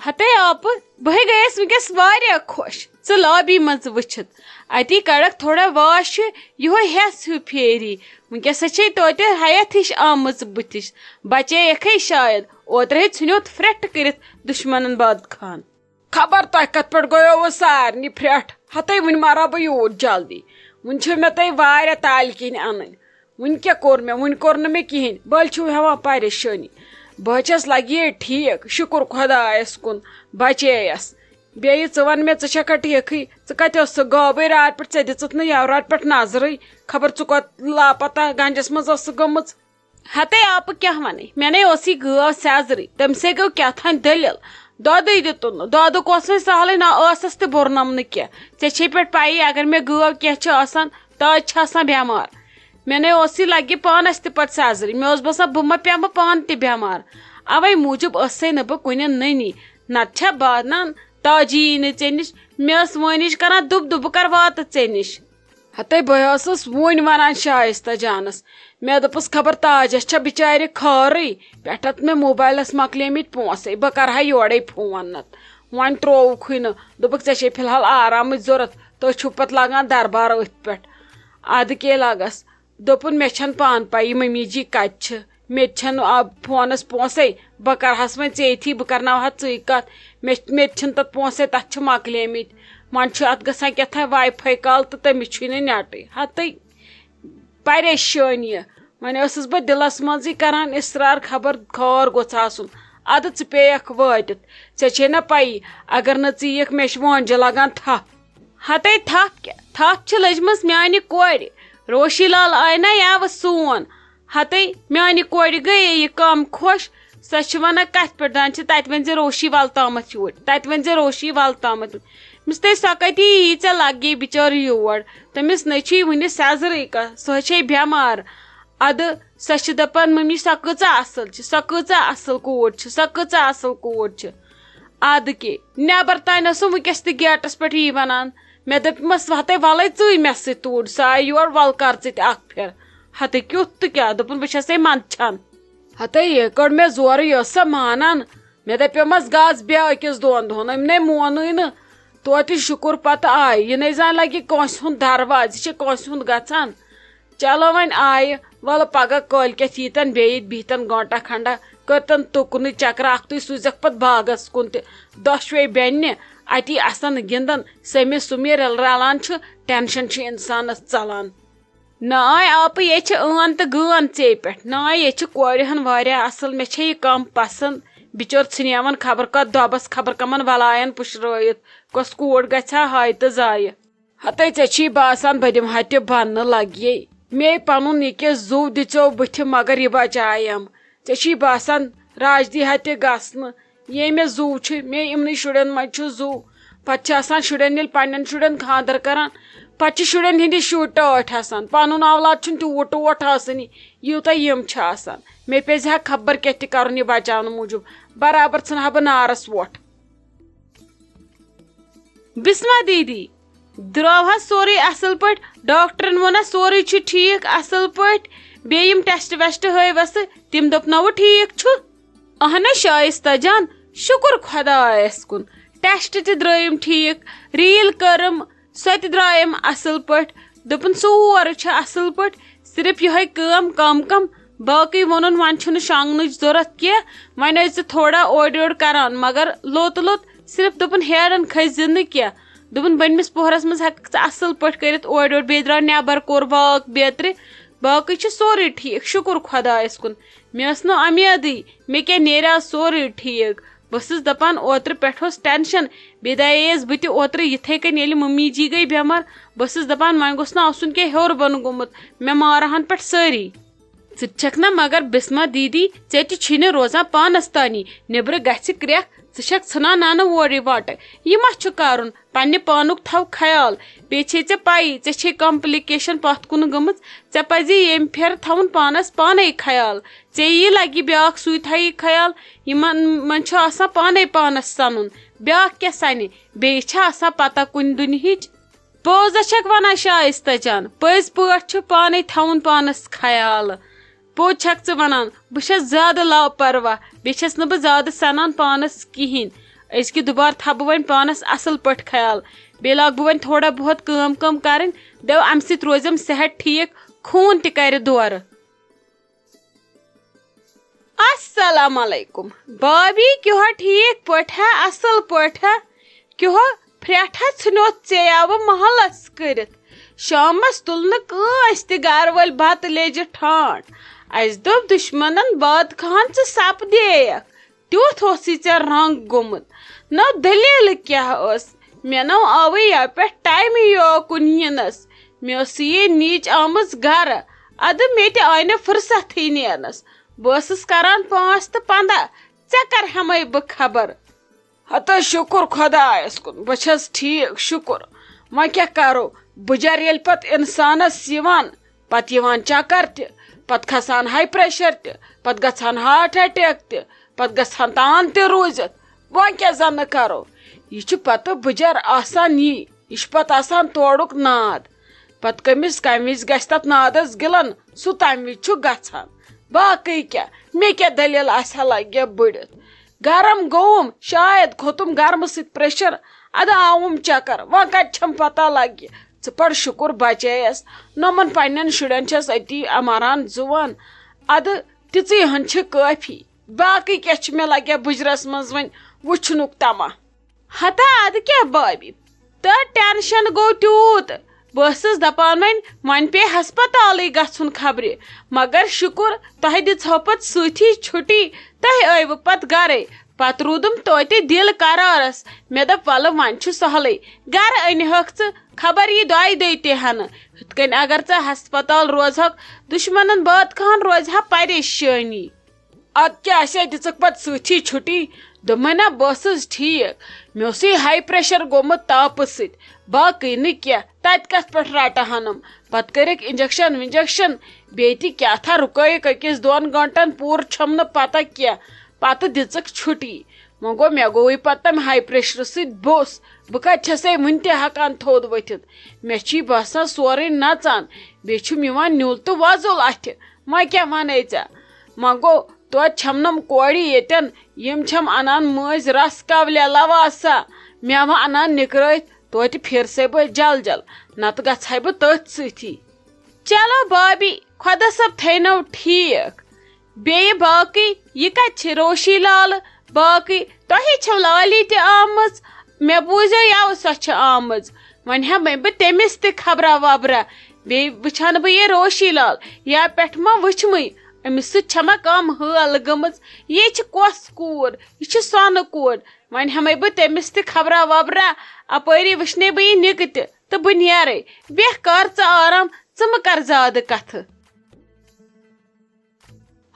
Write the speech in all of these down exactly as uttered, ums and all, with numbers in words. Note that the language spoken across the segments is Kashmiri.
ہتے آپہٕ، بہٕ ہے گٔیَس وٕنکیٚس واریاہ خۄش ژٕ لابی منٛز وٕچھِتھ۔ اَتی کڑکھ تھوڑا واش ہیوٗ، یِہوٚے ہٮ۪س ہیوٗ پھیری۔ وٕنکیٚس ہے چھے توتہِ حیت ہِش آمٕژ بٕتھِس۔ بچے یَکھٕے شاید، اوترٕ ہے ژھٕنیوتھ پھرٛٹھ کٔرِتھ دُشمنن باد خان۔ خبر تۄہہِ کتھ پٮ۪ٹھ گوٚیووٕ سارنٕے پھرٛٹھ؟ ہتے وٕنہِ مارا بہٕ یوٗت جلدی۔ وٕنہِ چھِ مےٚ تۄہہِ واریاہ تالہِ کِنۍ انٕنۍ۔ وٕنہِ کیٛاہ کوٚر مےٚ؟ وٕنہِ کوٚر نہٕ مےٚ کِہیٖنۍ۔ بٔلۍ چھِو ہٮ۪وان پریشٲنی۔ بہٕ حظ چھَس لگی ہے ٹھیٖک، شُکُر خۄدایَس کُن، بچییَس۔ بیٚیہِ ژٕ وَن مےٚ، ژٕ چھَکھا ٹھیٖکھٕے؟ ژٕ کَتہِ ٲسٕکھ غٲبٕے راتہٕ پٮ۪ٹھ؟ ژےٚ دِژٕتھ نہٕ یَورٕ راتہٕ پٮ۪ٹھ نظرٕے۔ خبر ژٕ کوٚت لاپتہ گنجَس منٛز ٲسٕکھ گٔمٕژ؟ ہتے آپہٕ کیٛاہ وَنَے، مےٚ نے اوس یہِ گٲو سیٚزرٕے، تٔمۍ سٕے گوٚو کیٛاہ تام دٔلیٖل۔ دۄدٕے دیُتُن نہٕ، دۄدُک اوس وۄنۍ سہلٕے، نہ ٲسَس تہِ بُرنَم نہٕ کینٛہہ۔ ژےٚ چھے پٮ۪ٹھ پَیی، اگر مےٚ گٲو کینٛہہ چھِ آسان، تاج چھِ آسان بٮ۪مار۔ مےٚ نے اوس یہِ لَگہِ پانَس تہِ پَتہٕ سیٚزرٕے، مےٚ اوس باسان بہٕ ما پیٚمہٕ پانہٕ تہِ بٮ۪مار۔ اَوَے موٗجوٗب ٲسَے نہٕ بہٕ کُنہِ نٔنی، نَتہٕ چھا بانان تاج یی نہٕ ژےٚ نِش۔ مےٚ ٲس وٲنِج کَران دُب دُب، بہٕ کَر واتہٕ ژےٚ نِش۔ ہتے بہٕ ٲسٕس وُنۍ وَنان شایستہ جانَس، مےٚ دوٚپُس خبر تاجَس چھا بِچارِ خٲرٕے، پٮ۪ٹھٕ اَتھ مےٚ موبایلَس مۄکلیمٕتۍ پونٛسَے، بہٕ کَرٕ ہا یورَے فون نَتہٕ۔ وۄنۍ ترٛووُکھٕے نہٕ، دوٚپُکھ ژےٚ چھے فی الحال آرامٕچ ضوٚرَتھ، تُہۍ چھِو پَتہٕ لاگان دربار أتھۍ پٮ۪ٹھ۔ اَدٕ کے لَگَس، دوٚپُن مےٚ چھَنہٕ پانہٕ پَے یہِ مٔمی جی کَتہِ چھِ، مےٚ تہِ چھَنہٕ آ-، فونَس پونٛسَے، بہٕ کَرٕہَس وۄنۍ ژےٚ تھی، بہٕ کَرناوہَتھ ژٕے کَتھ، مےٚ مےٚ تہِ چھِنہٕ تَتھ پونٛسَے، تَتھ چھِ مۄکلیمٕتۍ۔ وۄنۍ چھُ اَتھ گژھان کیٛاہ تام واے فاے کال تہٕ تٔمِس چھُے نہٕ نٮ۪ٹٕے۔ ہَتٕے پریشٲنی۔ وۄنۍ ٲسٕس بہٕ دِلَس منٛزٕے کَران اِصرار، خبر خٲر گوٚژھ آسُن۔ اَدٕ ژٕ پیٚیَکھ وٲتِتھ۔ ژےٚ چھے نہ پَیی، اگر نہٕ ژٕ یِکھ، مےٚ چھِ وٲنجہِ لَگان تھَپھ۔ ہَتَے تھَپھ کیٛاہ؟ تھَپھ چھِ لٔجمٕژ میٛانہِ کورِ۔ روشی لال آے نہ یَوٕ سون۔ ہَتَے میٛانہِ کورِ گٔیے یہِ کَم خۄش۔ سۄ چھِ وَنان، کَتھِ پٮ۪ٹھ دَنٛد چھِ تَتہِ ؤنۍ زِ روشی وَل تامَتھ یوٗرۍ۔ تَتہِ ؤنۍ زِ روشی وَل تامَتھ۔ مِس تٔمۍ سۄ کَتہِ یی ژےٚ لَگہِ بِچٲر یور؟ تٔمِس نہ چھُے وٕنہِ سیٚزرٕے کانٛہہ، سۄ چھے بٮ۪مار۔ اَدٕ سۄ چھِ دَپان، مٔمی، سۄ کۭژاہ اَصٕل چھِ، سۄ کۭژاہ اَصٕل کوٗر چھِ، سۄ کۭژاہ اَصٕل کوٗر چھِ۔ اَدٕ کے، نٮ۪بر تانۍ ٲسٕم وٕنکیٚس تہِ گیٹس پٮ۪ٹھ یی وَنان۔ مےٚ دوٚپمَس، وَتَے وَلَے ژٕے مےٚ سۭتۍ توٗرۍ، سۄ آیہِ یور، وَل کر ژٕ تہِ اَکھ پھِر۔ ہَتَے کیُتھ تہٕ کیٛاہ، دوٚپُن، بہٕ چھَسے منٛدچھان۔ ہَتَے یہِ کٔڑ مےٚ زورٕ، یہِ ٲس سۄ مانان۔ مےٚ دَپیومَس، گژھ بیٚیہِ أکِس دۄن دۄہَن، أمۍ نے مونُے نہٕ۔ توتہِ شُکُر پَتہٕ آیہِ، یہِ نے زانہِ لَگہِ کٲنٛسہِ ہُنٛد دَروازٕ، یہِ چھِ کٲنٛسہِ ہُنٛد گژھان۔ چلو وۄنۍ آیہِ، وَلہٕ پَگاہ کٲلۍ کٮ۪تھ ییٖتَن بیٚیہِ ییٚتہِ بِہتَن گٲنٛٹا کھنٛڈا، کٔرتَن تُکنُے چکرا اَکھتُے، سوٗزٮ۪کھ پَتہٕ باغَس کُن تہِ۔ دۄشوَے بیٚنہِ اَتی آسَن گِنٛدان، سٔمِس سُمہِ رَل رَلان چھُ، ٹٮ۪نشَن چھُ اِنسانَس ژَلان۔ نہ آے آپہٕ، ییٚتہِ چھِ ٲن تہٕ گٲن ژے پٮ۪ٹھ۔ نہ آے، ییٚتہِ چھِ کورِ ہَن واریاہ اَصٕل، مےٚ چھےٚ یہِ کَم پَسنٛد۔ بِچور ژھٕنیوَن خبر کَتھ دۄبَس، خبر کَمَن بَلایَن پُشرٲیِتھ۔ کۄس کوٗر گژھِ ہا ہاے تہٕ زایہِ۔ ہتے ژےٚ چھی باسان بہٕ دِمہٕ ہا تہِ بنہٕ لگیے۔ مے پنُن یہِ کیٛاہ زُو دِژیو بٕتھِ، مگر یہِ بچایم۔ ژےٚ چھی باسان راجدی ہا تہِ گژھنہٕ۔ یے مےٚ زُو چھُ، مے یِمنٕے شُرٮ۪ن منٛز چھُ زُو۔ پتہٕ چھِ آسان شُرٮ۪ن، ییٚلہِ پننٮ۪ن شُرٮ۪ن خانٛدر کران، پتہٕ چھِ شُرٮ۪ن ہِنٛدِ شُرۍ ٹٲٹھۍ آسان۔ پنُن اولاد چھُنہٕ تیوٗت ٹوٹھ آسٲنی، یوٗتاہ یِم چھِ آسان۔ مے پزِ ہا خبر کیٛاہ تہِ کرُن یہِ بچاونہٕ موٗجوٗب۔ برابر ژھٕنہٕ ہا بہٕ نارس وۄٹھ۔ بسمہ دیدی، درٛاو حظ سورُے اَصٕل پٲٹھۍ؟ ڈاکٹرن ووٚن حظ سورُے چھُ ٹھیٖک اَصٕل پٲٹھۍ؟ بیٚیہِ یِم ٹیسٹ ویسٹ ہٲوس تہٕ تِم دوٚپنوٕ ٹھیٖک چھُ؟ اہن حظ شایستہ جان، شُکُر خۄدایَس کُن، ٹیسٹ تہِ درٛٲیِم ٹھیٖک، ریٖل کٔرٕم، سۄ تہِ درٛایَم اَصٕل پٲٹھۍ۔ دوٚپُن سورُے چھُ اَصٕل پٲٹھۍ، صرف یِہوٚے کٲم کم کم، باقٕے ووٚنُن وۄنۍ چھُنہٕ شۄنٛگنٕچ ضوٚرَتھ کینٛہہ، وۄنۍ ٲسۍ زِ تھوڑا اورٕ یورٕ کَران، مگر لوٚت لوٚت صرف دوٚپُن ہیرَن کھٔسۍ زِ نہٕ کینٛہہ۔ دوٚپُن بٔنمِس پوہرَس منٛز ہٮ۪کَکھ ژٕ اَصٕل پٲٹھۍ کٔرِتھ، اورٕ یورٕ، بیٚیہِ درٛاو نٮ۪بَر کوٚر واک بیترِ، باقٕے چھِ سورُے ٹھیٖک، شُکُر خۄدایَس کُن۔ مےٚ ٲس نہٕ اُمیدٕے، مےٚ کیٛاہ نیرِ آز سورُے ٹھیٖک۔ بہٕ ٲسٕس دَپان اوترٕ پٮ۪ٹھ اوس ٹٮ۪نشَن، بیٚیہِ دَییَس بہٕ تہِ اوترٕ یِتھَے کٔنۍ ییٚلہِ مٔمی جی گٔے بٮ۪مار، بہٕ ٲسٕس دَپان وۄنۍ گوٚژھ نہٕ آسُن کینٛہہ ہیوٚر بۄن گوٚمُت، مےٚ مارہَن پٮ۪ٹھ سٲری۔ ژٕ تہِ چھَکھ نا مگر بسمہ دیدی، ژےٚ تہِ چھی نہٕ روزان پانَس تانی، نیٚبرٕ گژھِ کرٛٮ۪کھ، ژٕ چھَکھ ژھٕنان نَنہٕ اورٕ یہِ وَٹہٕ۔ یہِ ما چھُ کَرُن؟ پننہِ پانُک تھاو خیال۔ بیٚیہِ چھے ژےٚ پَیی، ژےٚ چھے کمپلیکیشن پتھ کُن گٔمٕژ۔ ژےٚ پزِ ییٚمہِ پھِرِ تھاوُن پانس پانے خیال۔ ژےٚ یی لگہِ بیٛاکھ، سُے تھایی خیال۔ یِمن منٛز چھُ آسان پانے پانس سنُن۔ بیٛاکھ کیٛاہ سنہِ؟ بیٚیِس چھا آسان پتہ کُنہِ دُنہِچ؟ پوٚز ہا چھکھ ونان شایستہ جان، پٔزۍ پٲٹھۍ چھُ پانے تھاوُن پانس خیال۔ پوٚز چھکھ ژٕ ونان، بہٕ چھس زیادٕ لاپرواہ، بیٚیہِ چھس نہٕ بہٕ زیادٕ سنان پانس کِہینۍ۔ أزکہِ دُبارٕ تھاوٕ بہٕ وۄنۍ پانَس اَصٕل پٲٹھۍ خیال۔ بیٚیہِ لاگہٕ بہٕ وۄنۍ تھوڑا بہت کٲم کٲم کَرٕنۍ۔ دَپہٕ، اَمہِ سۭتۍ روزٮ۪م صحت ٹھیٖک، خوٗن تہِ کَرِ دورٕ۔ السلام علیکم۔ بابی، کیٛاہ ٹھیٖک پٲٹھۍ ہا، اَصٕل پٲٹھۍ ہا؟ کیٛاہ پھرٛٹھ ہا ژھٕنیوتھ ژےٚ یاوٕ محلس کٔرِتھ؟ شامس تُل نہٕ کٲنٛسہِ تہِ گرٕ وٲلۍ بتہٕ لیٚجہِ ٹھانٛڈ۔ اَسہِ دوٚپ دُشمنن باد خان ژٕ سپدییکھ، تیُتھ اوسُے ژےٚ رنٛگ گوٚمُت۔ نہ دٔلیٖل کیٛاہ ٲس؟ مےٚ نہ آوٕے یَوٕ پٮ۪ٹھ ٹایمٕے یوکُن یِنس۔ مےٚ ٲسٕے یے نیٖج آمٕژ گرٕ، اَدٕ مےٚ تہِ آے نہٕ فرصتھٕے نیرنس۔ بہٕ ٲسٕس کران پانٛژھ تہٕ پنٛداہ، ژےٚ کر ہٮ۪مَے بہٕ خبر؟ ہتہٕ شُکُر خۄدایَس کُن، بہٕ چھَس ٹھیٖک، شُکُر۔ وۄنۍ کیٛاہ کَرو؟ بُجَر ییٚلہِ پَتہٕ اِنسانَس یِوان، پَتہٕ یِوان چَکَر تہِ، پَتہٕ کھَسان ہاے پرٛیشَر تہِ، پَتہٕ گژھان ہارٹ اَٹیک تہِ، پَتہٕ گژھان تان تہِ روٗزِتھ۔ وۄنۍ کیٛاہ زَنہٕ کَرو؟ یہِ چھُ پَتہٕ بُجَر آسان یی، یہِ چھُ پَتہٕ آسان تورُک ناد۔ پَتہٕ کٔمِس کَمہِ وِزِ گژھِ تَتھ نادَس گِلَن، سُہ تَمہِ وِزِ چھُ گژھان۔ باقٕے کیٛاہ، مےٚ کیٛاہ دٔلیٖل آسہِ ہا لَگہِ بٔڑِتھ۔ گرم گوٚوُم، شاید کھوٚتُم گرمہٕ سۭتۍ پریشر، اَدٕ آوُم چکر۔ وۄنۍ کَتہِ چھَم پتہ لگہِ؟ ژٕ پَر شُکُر بچییَس، نۄمَن پنٛنٮ۪ن شُرٮ۪ن چھَس أتی اَماران زُوان۔ اَدٕ تِژٕے ہن چھِ کٲفی، باقٕے کیٛاہ چھِ مےٚ لگہِ بُجرَس منٛز وۄنۍ وٕچھنُک تماہ۔ ہتا اَدٕ کیٛاہ بابی، تہٕ ٹینشن گوٚو تیوٗت۔ بہٕ ٲسٕس دپان وۄنۍ، وۄنۍ پیٚیہِ ہسپتالٕے گژھُن خبرِ، مگر شُکُر تۄہہِ دِژہو پتہٕ سۭتھی چھُٹی، تۄہہِ ٲیوٕ پتہٕ گرے۔ پتہٕ روٗدُم توتہِ دِل قرارس۔ مےٚ دوٚپ، ولہٕ وۄنۍ چھُ سہلٕے، گرٕ أنۍ ہٲکھ ژٕ، خبر یی دۄیہِ دۄہہِ تہِ ہنہٕ۔ ہُتھ کٔنۍ اگر ژٕ ہسپتال روزہکھ، دُشمنن بٲتخان روزِ ہا پریشٲنی۔ ادٕ کیٛاہ آسہِ ہا دِژٕکھ پتہٕ سۭتھی چھُٹی؟ دوٚپمَے نا، بہٕ ٲسٕس ٹھیٖک۔ مےٚ اوسُے ہاے پریشر گوٚمُت تاپہٕ سۭتۍ، باقٕے نہٕ کینٛہہ۔ تَتہِ کَتھ پٮ۪ٹھ رَٹہٕ ہَنَم؟ پتہٕ کٔرِکھ انجیکشن ونجیکشن، بیٚیہِ تہِ کیٛاہ تھا رُکٲیِکھ أکِس دۄن گٲنٛٹن، پوٗرٕ چھَم نہٕ پتہ کینٛہہ۔ پتہٕ دِژٕکھ چھُٹی۔ وۄنۍ گوٚو، مےٚ گوٚوٕے پتہٕ تَمہِ ہاے پریشرٕ سۭتۍ بوٚس۔ بہٕ کَتہِ چھَسے وٕنہِ تہِ ہٮ۪کان تھوٚد ؤتھِتھ؟ مےٚ چھی باسان سورُے نژان، بیٚیہِ چھُم یِوان نیُل تہٕ وۄزُل اَتھِ۔ وۄنۍ کیٛاہ وَنَے ژےٚ؟ وۄنۍ گوٚو، توتہِ چھَم نَم کورِ ییٚتٮ۪ن، یِم چھَم اَنان مٔنٛزۍ رَس کَولہِ لَواسا، مٮ۪وٕ اَنان نِکرٲوِتھ، توتہِ پھِرسَے بہٕ جل جل، نَتہٕ گژھٕ ہَے بہٕ تٔتھۍ سۭتی۔ چلو بابی، خۄدا صٲب تھٲینو ٹھیٖک۔ بیٚیہِ باقٕے، یہِ کَتہِ چھِ روشی لالہٕ؟ باقٕے، تۄہے چھَو لالی تہِ آمٕژ، مےٚ بوٗزیو یَوٕ سۄ چھِ آمٕژ۔ وۄنۍ ہٮ۪مَے بہٕ تٔمِس تہِ خبرا وبرا۔ بیٚیہِ وٕچھان بہٕ یہِ روشی لال، یا پٮ۪ٹھ ما وٕچھمٕے؟ أمِس سۭتۍ چھےٚ ما کم حٲل گٔمٕژ؟ یہِ چھِ کۄس کوٗر؟ یہِ چھِ سۄنہٕ کوٗر۔ وۄنۍ ہٮ۪مَے بہٕ تٔمِس تہِ خبرا وبرا۔ اَپٲری وٕچھنے بہٕ یہِ نِکہٕ تہِ تہٕ بہٕ نیرَے۔ بیٚہہ کر ژٕ آرام، ژٕ مہٕ کر زیادٕ کتھٕ۔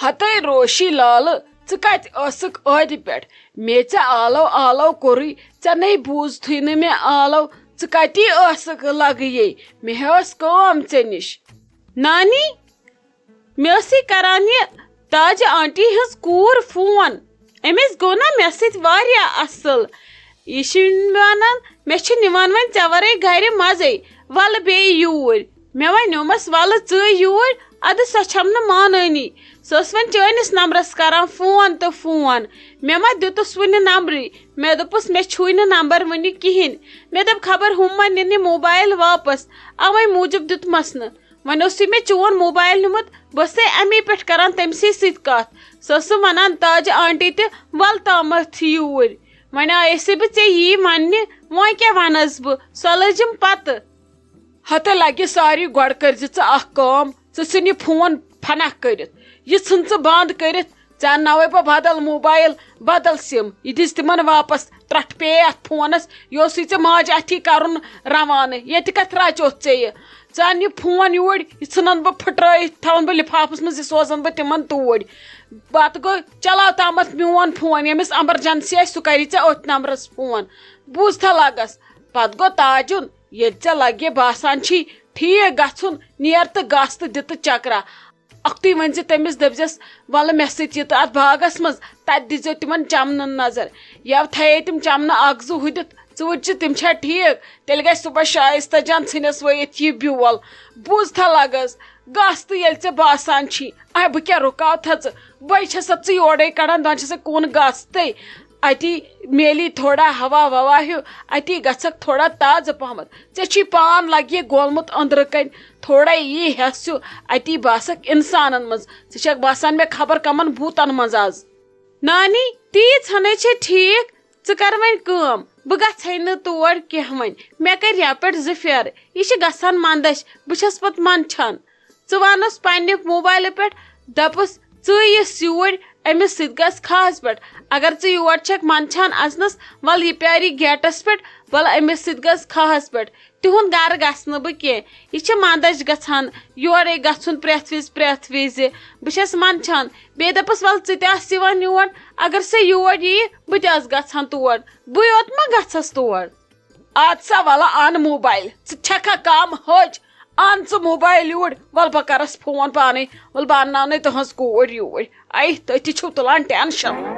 ہتے روشی لالہٕ، ژٕ کتہِ ٲسٕکھ ٲدِ پٮ۪ٹھ؟ مے ژےٚ آلو آلو کوٚرُے، ژےٚ نے بوٗزتھٕے نہٕ مےٚ آلو۔ ژٕ کتی ٲسٕکھ لگہٕ یے؟ مےٚ ٲس کٲم ژےٚ نِش۔ نانی، مےٚ ٲسٕے کران یہِ تاجہِ آنٹی ہٕنٛز کوٗر فون۔ أمِس گوٚو نا مےٚ سۭتۍ واریاہ اصٕل۔ یہِ چھِ وَنان، مےٚ چھُ نِوان وۄنۍ ژےٚ وَرٲے گَرِ مَزَے، وَلہٕ بیٚیہِ یوٗرۍ۔ مےٚ وَنیومَس، وَلہٕ ژٕے یوٗرۍ، اَدٕ سۄ چھَم نہٕ مانٲنی۔ سۄ ٲس وۄنۍ چٲنِس نمبرَس کَران فون تہٕ فون۔ مےٚ ما دیُتُس وٕنہِ نمبرٕے۔ مےٚ دوٚپُس، مےٚ چھُے نہٕ نمبر وٕنہِ کِہیٖنۍ۔ مےٚ دوٚپ، خبر ہُم ما نِنہِ موبایل واپَس، اَوَے موٗجوٗب دیُتمَس نہٕ۔ وۄنۍ اوسُے مےٚ چون موبایل نیوٗمُت، بہٕ ٲسسَے اَمی پٮ۪ٹھ کَران تٔمۍ سٕے سۭتۍ کَتھ۔ سۄ ٲسٕم وَنان، تاجہِ آنٹی تہِ، وَل تامَتھ یوٗرۍ۔ وۄنۍ آیسے بہٕ ژےٚ یی وَننہِ، وۄنۍ کیٛاہ وَنَس بہٕ؟ سۄ لٔجِم پَتہٕ۔ ہتے لگہِ ساروی گۄڈٕ کٔرزِ ژٕ اکھ کٲم، ژٕ ژھٕن یہِ فون فنہ کٔرِتھ۔ یہِ ژھٕن ژٕ بنٛد کٔرِتھ، ژےٚ انناوے بہٕ بدل موبایل، بدل سِم۔ یہِ دِژ تِمن واپس، ترٹھ پیٚیے اتھ فونس، یہِ اوسُے ژےٚ ماجہِ اتھی کرُن روانہٕ۔ ییٚتہِ کتھ رچوتھ ژےٚ یہِ؟ ژٕ ان یہِ فون یوٗرۍ، یہِ ژھٕنن بہٕ پھٕٹرٲیِتھ، تھاون بہٕ لفافس منٛز، یہِ سوزن بہٕ تِمن توٗرۍ۔ پتہٕ گوٚو، چلاو تامتھ میون فون، ییٚمِس ایمرجنسی آسہِ، سُہ کری ژےٚ أتھۍ نمبرس فون۔ بوٗزتھا لگس؟ پتہٕ گوٚو تاجُن، ییٚلہِ ژےٚ لگہِ باسان چھی ٹھیٖک گژھُن، نیر تہٕ گژھ تہٕ دِ تہٕ چکرا۔ اکھتُے ؤنۍ زِ تٔمِس، دٔپزٮ۪س، "وَلہٕ مےٚ سۭتۍ یہِ تہٕ اَتھ باغس منٛز، تَتہِ دِژیو تِمن چمنن نظر۔ یَوٕ تھایے تِم چمنہٕ اکھ زٕ ہُدِتھ، ژٕ وٕچھ زِ تِم چھا ٹھیٖک، تیٚلہِ گژھِ صُبحس شایستہ جان ژھٕنِس وٲیِتھ یہِ بیول۔" بوٗزتھا لگس، گژھ تہٕ ییٚلہِ ژےٚ باسان چھی، اے، بہٕ کیٛاہ رُکاوتھا ژٕ؟ بے چھسکھ ژٕ یورے کڑان، دپان چھسکھ کُن گژھ تہٕ۔ اتی میلی تھوڑا ہوا ووا ہیو، اتی گژھکھ تھوڑا تازٕ پہمتھ۔ ژےٚ چھی پان لگہِ گولمُت أنٛدرٕ کنۍ، تھوڑا یی ہٮ۪س ہیو، اتی باسکھ انسانن منٛز۔ ژٕ چھکھ باسان مےٚ خبر کمن بھوٗتن منٛز از۔ نانی، تیٖژ ہنے چھے ٹھیٖک، ژٕ کر وۄنۍ کٲم، بہٕ گژھے نہٕ تور کینٛہہ وۄنۍ۔ مےٚ کٔرۍ یپٲرۍ زٕ پھیرٕ، یہِ چھِ گژھان مندچھ، بہٕ چھس پتہٕ منٛدچھان۔ ژٕ ونُس پننہِ موبایلہٕ پٮ۪ٹھ، دپُس، ژٕ یِس یوٗرۍ، أمِس سۭتۍ گژھ کھہس پٮ۪ٹھ۔ اگر ژٕ یور چھکھ منٛدچھان اژنس، ول یہِ پیاری گیٹس پٮ۪ٹھ، ول أمِس سۭتۍ گژھ کھہس پٮ۪ٹھ۔ تِہُنٛد گرٕ گژھٕ نہٕ بہٕ کینٛہہ۔ یہِ چھِ منٛدچھ گژھان یورے گژھُن پرٛٮ۪تھ وِزِ، پرٛٮ۪تھ وِزِ۔ بہٕ چھَس منٛدچھان۔ بیٚیہِ دَپَس، "وَلہٕ ژٕ تہِ آس یِوان یور۔ اگر سۄ یور یِیہِ، بہٕ تہِ آسہٕ گژھان تور۔ بٕے یوت ما گژھس تور؟" "اَدٕ سا وَلہٕ اَن موبایل۔ ژٕ چھَکھا کَم ۂج؟ اَن ژٕ موبایل یوٗرۍ۔ وَلہٕ بہٕ کَرَس فون پانَے۔ وَلہٕ بہٕ اَنناونَے تُہٕنٛز کوٗر یوٗرۍ۔ اَے، تُہۍ تہِ چھِو تُلان ٹٮ۪نشَن۔"